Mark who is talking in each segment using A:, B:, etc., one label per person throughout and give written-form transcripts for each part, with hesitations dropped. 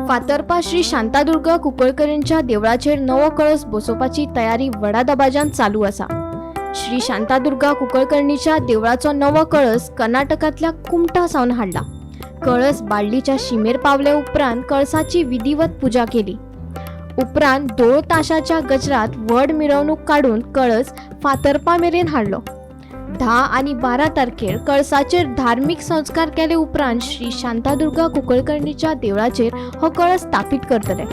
A: फातर्पा श्री शांतादुर्गा कुंकळकरांच्या देवळाचेर नवो कळस बसोवपाची तयारी व्हडा दबाज्यान चालू आसा. श्री शांतादुर्गा कुंकळकरणीच्या देवळाचो नवो कळस कर्नाटकांतल्या कुमठा सावन हाडला. कळस बाळ्ळीच्या शिमेर पावले उपरांत कळसाची विधिवत पुजा केली. उपरांत धोल ताशाच्या गजरात व्हड मिरवणूक काडून कळस फातर्पा मेरेन हाडलो. 10 आनी 12 तारखेर कळसाचेर धार्मीक संस्कार केले उपरांत श्री शांतादुर्गा कुंकळकरणीच्या देवळाचेर हो कळस स्थापीत करतले.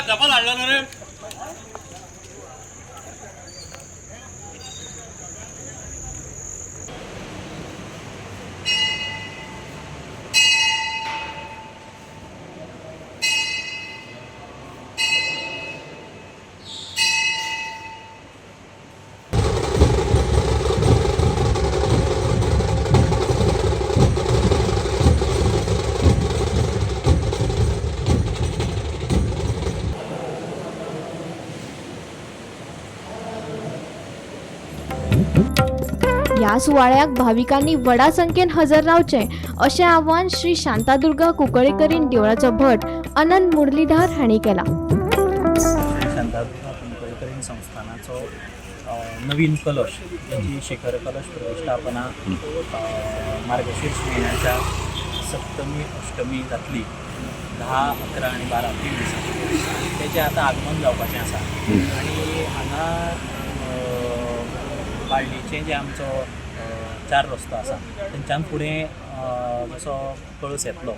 B: डबल हाडला ना रे.
A: ह्या सुवाळ्याक भाविकांनी व्हडा संख्येन हजर रावचें अशें आवाहन श्री शांतादुर्गा कुंकळेकरीन देवळाचो भट अनंत मुरलीधर हांणी केलां.
C: श्री शांतादुर्गा कुंकळकरीन संस्थानाचो नवीन कलश त्याची शिखर कलश प्रतिष्ठापना मार्गशीर्ष म्हयन्याच्या सप्तमी अष्टमी जातली. 10, 11 आनी 12 3 दिसां तेचें आतां आगमन जावपाचें आसा. आनी हांगा बाळ्ळीचें जें आमचो 4 रस्तो आसा थंयच्यान फुडें जसो कळस येतलो,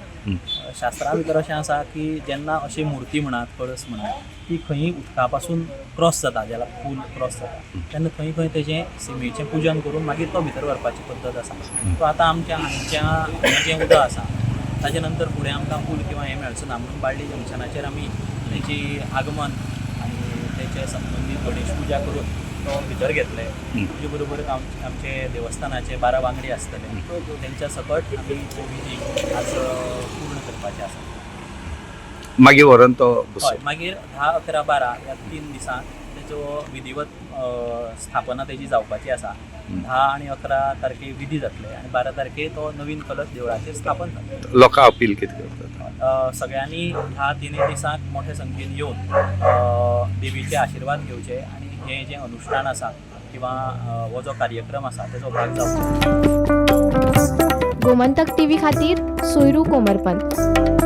C: शास्त्रा भितर अशें आसा की जेन्ना अशी मुर्ती म्हणात, कळस म्हणात, ती खंयी उदका पासून क्रॉस जाता, ज्याला पूल क्रॉस जाता, तेन्ना खंय खंय तेजें सिमेचें पुजन करून मागीर तो भितर व्हरपाची पद्दत आसा. तो आतां आमच्या हांगच्या हें जें उदक आसा ताजे नंतर फुडें आमकां पूल किंवा हें मेळचो ना म्हणून बाळ्ळी जंक्शनाचेर आमी तेची आगमन आनी तेचे संबंदीत गणेश पुजा करून तो भितर घेतले. तेजे बरोबर आमचे देवस्थानाचे 12 वांगडी आसतले, तेंच्या सकट आमी हो विधी आज पूर्ण करपाचे आसा.
D: मागीर व्हरून तो
C: हय, मागीर 10, 11, 12 ह्या 3 दिसांक तेजो विधिवत स्थापना तेजी जावपाची आसा. 10 आनी 11 तारखे विधी जातले आनी 12 तारखे तो नवीन कलश देवळाचेर स्थापन जातलो.
D: लोकांक अपील कितें करतात?
C: सगळ्यांनी ह्या तिनूय दिसांक मोठ्या संख्येन येवन देवीचे आशिर्वाद घेवचे आनी हें जें अनुश्ठान आसा किंवा हो जो कार्यक्रम आसा तेजो भाग जावचो.
A: गोमंतक टीव्ही खातीर सोयरू कोमरपंत.